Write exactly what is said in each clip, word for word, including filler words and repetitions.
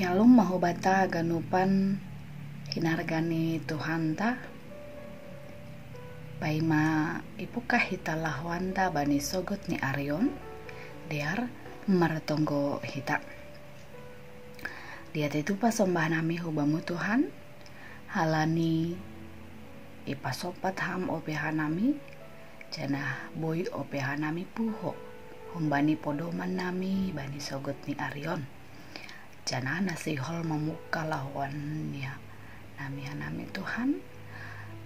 Shalom mahubata ganupan hinarga ni Tuhanta. Paima ipuka hita lahuanta bani sogot ni arion, dear martonggo hita. Diat itu pasomba nami hubamu Tuhan, halani ipasopat ham opeha nami, janah boi opeha nami puho humbani podoman nami bani sogot ni arion. Janah na sihol mamuka lahuan nia nami hanami Tuhan,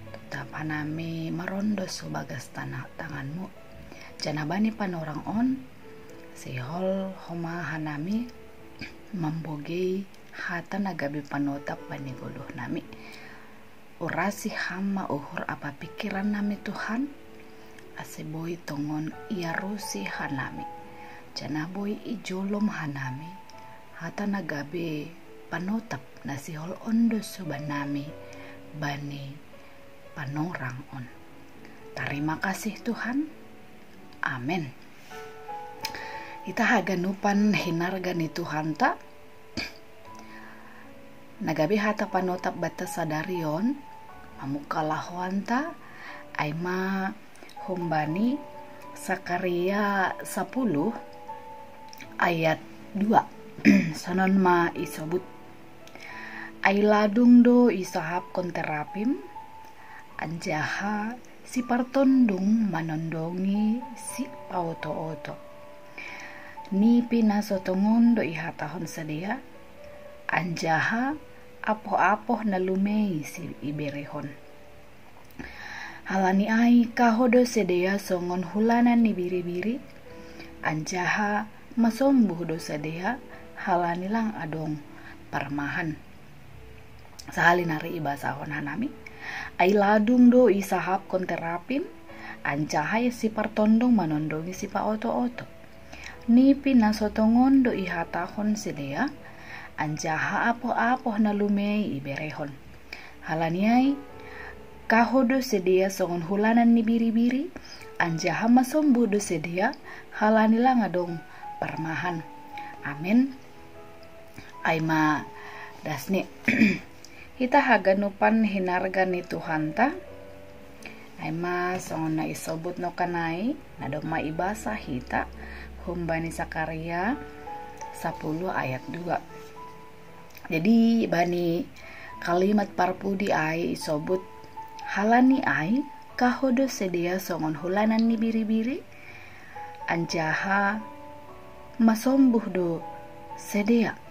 tetap hanami marondos hu bagas tanah tanganmu. Janah bani panorang on, sihol homa hanami mambogei hata na gabe panotap bani goluh nami. Urasi ham ma uhur apa pikiran nami Tuhan, ase boi tongon iarusi hanami, janah boi ijolom hanami hata na gabe panotap na sihol ondos hubanami bani panorang on. Tarima kasih Tuhan. Amen. Ita haganupan hinarga ni Tuhanta, na gabe hata panotap banta sadari on, mamuka lahuanta, ai ma humbani Sakaria sapuluh ayat dua. Sonon ma isobut. Ai ladung do isahapkon terapim, anjaha sipartondung manondongi sipaoto-oto. Nipi na so tongon do ihatahon sidea, anjaha apoh-apoh na lumei siiberehon. Halani ai kaho do sidea songon hulanan ni biri-biri, anjaha masombuh do sidea halani lang adong parmahan. Sahali nari ibasahon hanami. Ai ladung do isahapkon terapim, anjaha sipartondung manondongi sipaoto-oto. Nipi na so tongon do ihatahon sidea, anjaha apoh-apoh na lumei iberehon. Halani ai kaho do sidea songon hulanan ni biri-biri, anjaha masombuh do sidea halani lang adong parmahan. Amen. Ai ma dasni. Hita haganupan hinarga ni Tuhanta. Ai ma songon na isobut nokanai, na domma ibasa hita humbani Sakaria sapuluh ayat dua. Jadi bani kalimat parpudi ai isobut, halani ai kaho do sidea songon hulanan ni biri-biri, anjaha masombuh do sidea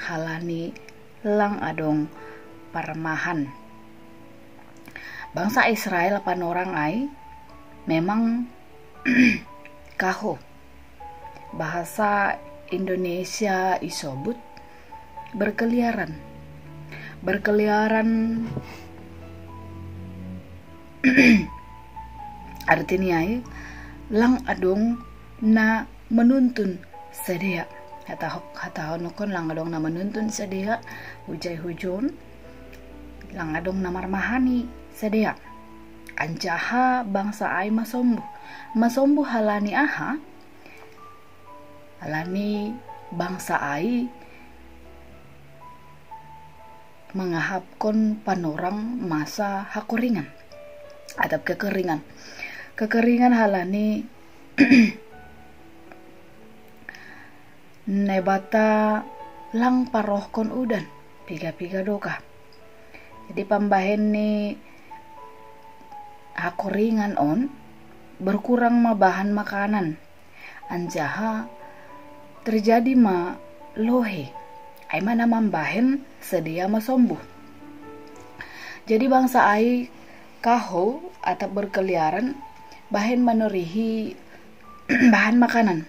halani lang adong parmahan. Bangsa Israel panorang ai memang kaho. Bahasa Indonesia isobut berkeliaran. Berkeliaran artinya ai lang adong na manuntun sidea. Hatahon, hatahonokon lang adong na manuntun sidea, hujai hujon, lang adong na marmahani sidea. Anjaha bangsa ai masombuh. Masombuh halani aha? Halani bangsa ai mangahapkon panorang masa hakoringan atap kekeringan. Kekeringan halani Naibata lang parohkon udan, piga-piga do ka. Jadi pambahen ni hakoringan on, berkurang ma bahan makanan, anjaha terjadi ma lohe, ai ma na mambahen sidea masombuh. Jadi bangsa ai kaho atap berkeliaran bahen manorihi bahan makanan.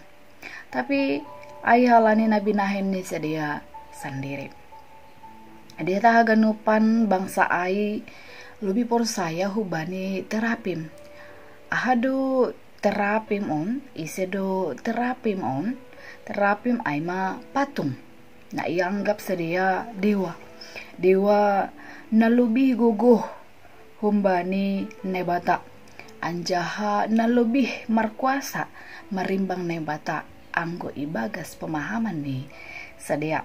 Tapi ai halani na binahen ni sidea sandiri. Di hata haganupan bangsa ai lobi porsaya hubani terapim. Aha do terapim on? Ise do terapim on? Terapim ai ma patung na ianggap sidea dewa. Dewa na lobi gogoh humbani Naibata, anjaha na lobi markuasa marimbang Naibata anggo ibagas pemahaman ni sidea.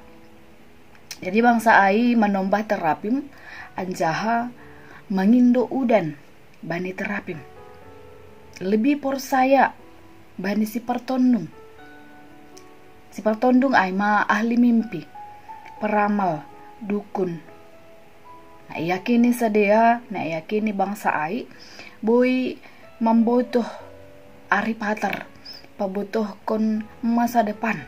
Jadi bangsa ai manombah terapim anjaha mangindo udan bani terapim. Lebih porsaya bani si partondung. Si partondung ai ma ahli mimpi, peramal, dukun. Na iyakini sadea, na iyakini bangsa ai boi mambotoh ari patar, pabotohkon masa depan.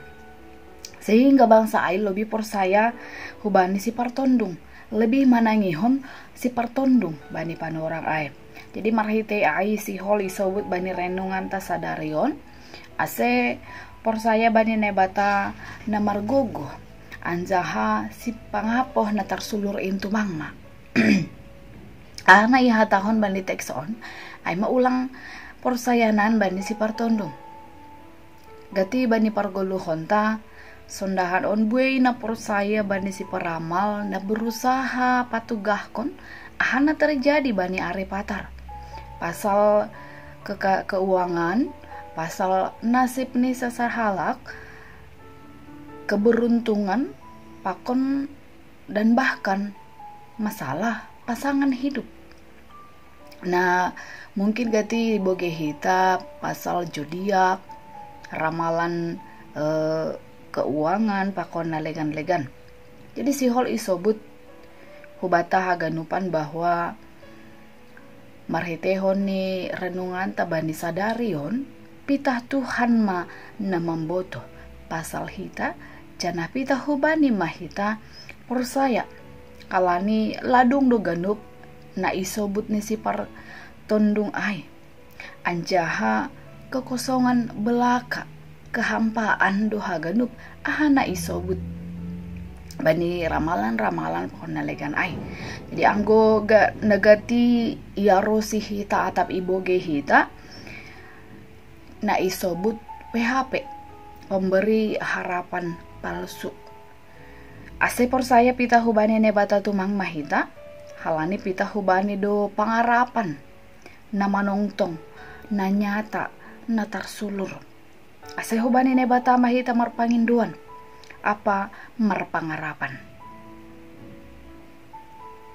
Sehingga bangsa ai lobi porsaya hubani si partondung, lebih manangihon si partondung bani panorang ai. Jadi marhitei ai sihol isobut bani renunganta sadarion, ase porsaya bani Naibata na margogoh, anjaha si pangapoh na tarsulur intu mangma. Ana ihatahon bani teks on, ai ma ulang porsayanan bani si partondung. Gati bani pargoluhonta, sondahan on buei na porsaya bani si peramal na berusaha patugahkon aha na terjadi bani ari patar. Pasal ke keuangan, pasal nasib ni sasahalak, keberuntungan, pakon dan bahkan masalah pasangan hidup. Nah, mungkin gati boge hita pasal zodiak, ramalan eh, keuangan, pakon na legan-legan. Jadi sihol isobut hubata haganupan bahwa marhitehon ni renunganta bani sadarion, pitah Tuhan ma na mambotoh pasal hita, janah pitah hubani ma hita porsaya, kalani ladung do ganup na isobut ni si partondung ai. Anjaha kekosongan belaka, kehampaan do haganup aha na isobut bani ramalan-ramalan pakon na legan ai. Jadi anggo ga, na gati iarosi hita atap iboge hita, na isobut P H P, pemberi harapan palsu. Ase porsaya pitah hubani Naibata tumang ma hita, halani pitah hubani do pangarapan na manongtong, na nyata, na tarsulur. Ase hubani Naibata ma hita marpangindoan, apa marpangarapan.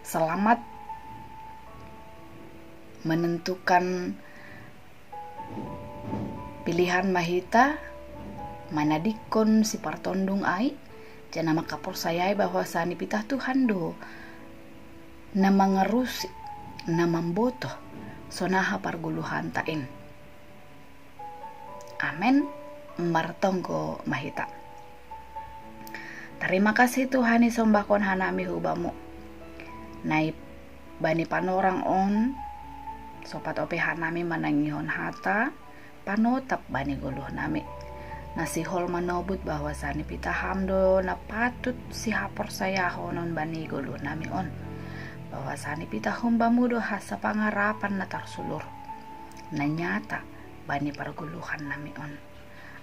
Selamat menentukan pilihan ma hita, manadikkon si partondung ai, janah mangkaporsayai bahwasani pitah Tuhan do na mangarusi, na mambotoh sonaha pargoluhanta in. Amen. Martonggo ma hita. Tarima kasih Tuhan, isombahkon hanami hu Bamu. Nai bani panorang on, sopat ope hanami manangihon hata panotap bani goluhnami. Na sihol manobut bahwasani pitah Ham do na patut sihaporsayahonon bani goluhnami on. Bahwasani pitah hum Bamu do hasa pangarapan na tarsulur, na nyata bani pargoluhannami on.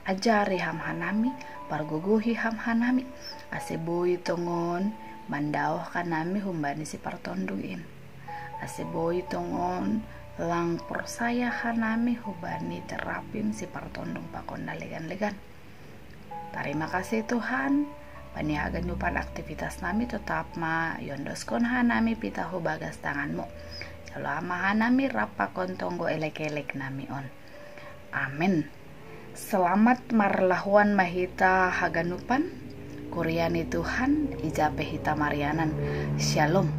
Ajari Ham hanami, pargogohi Ham hanami, ase boi tongon mandaoh hanami humbani si partondung in. Ase boi tongon lang porsaya hanami hubani terapim si partondung pakon na legan-legan. Tarima kasih Tuhan, bani haganupan aktivitasnami totap ma iondoskon hanami pitah hu bagas tanganmu. Jalo Ama hanami rap pakon tonggo elek-eleknami on. Amen. Selamat marlahuan ma hita haganupan. Kuria ni Tuhan, ija pe hita marianan. Shalom.